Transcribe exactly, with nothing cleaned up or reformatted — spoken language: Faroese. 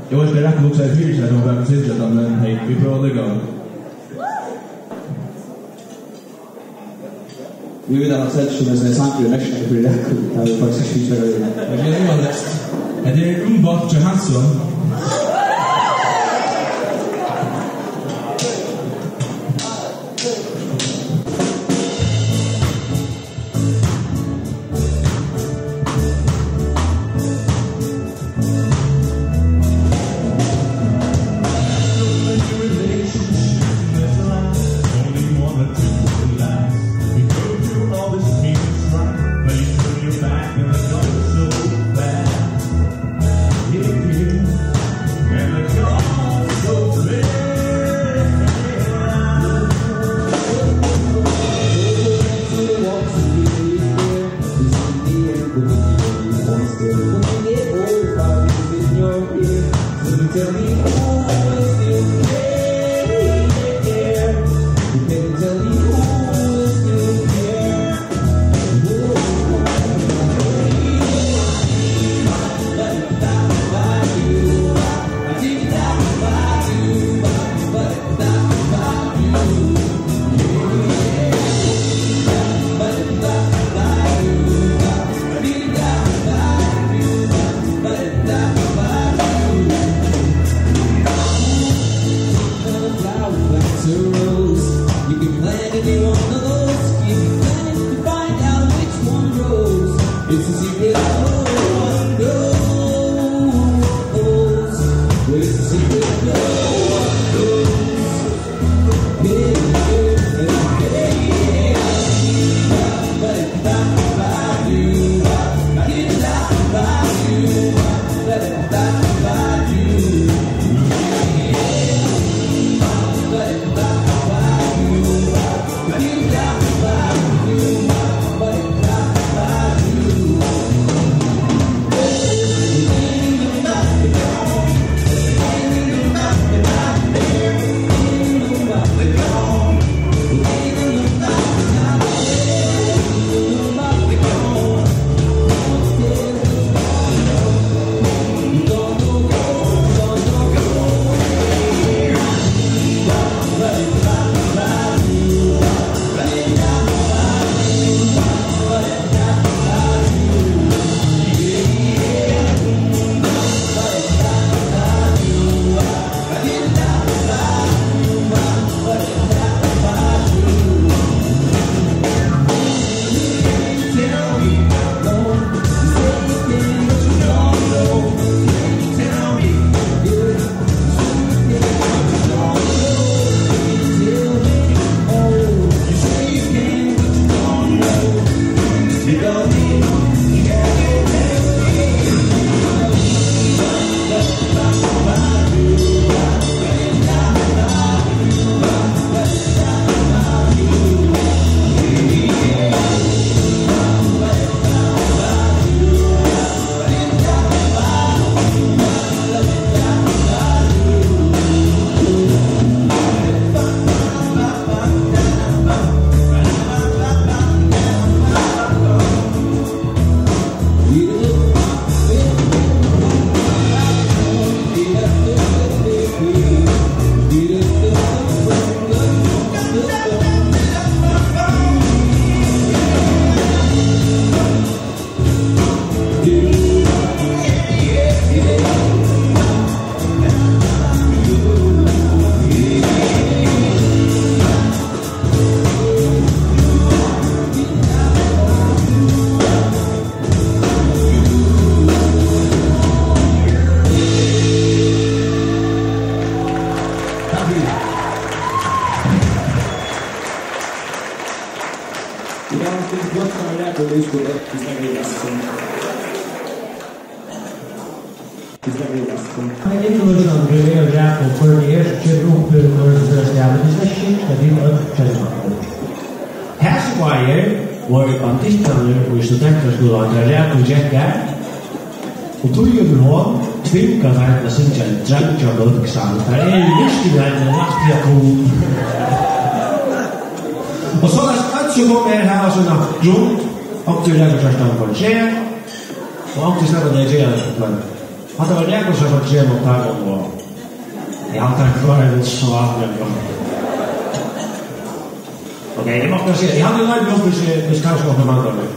Eg veit ikki, hvat Rakul hugsaði fyri seg, at hon var til at syngja, men hey, vit prøva allíkavæl. Vit vita, at Seltjørn er ein sangur í merkjum fyri Rakul. Tað er faktiskt ikki fyri Rakul. Men tað er umvænt. Hetta er umvænt hjá Hansson. Ein innlýsandi er Rakul, hvør hann er, sum kemur upp úr Norðurfjørðastaðnum, men tað er skilst, at vit øll kenna hann. Hasir báðir vóru bandittarnir í studentaskúlanum, tá Rakul gekk har, og tí hevur hon tvingað teir til at syngja ein dreingjamjólksang. Teir eru virkiligheitini rættiliga cool. Og soleiðis øll, sum koma her, hava sína grund, onkur er Rakul Kjartan von Scheer, og onkur sleppur at gera tað, men Hatta var nakað sum var tremur dagar og eg haldi, hann klárar tað so væl, men ok, eg má bara siga, eg haldi, eg loypi upp, hvis eg, hvis kanskje okkurt manglar meg.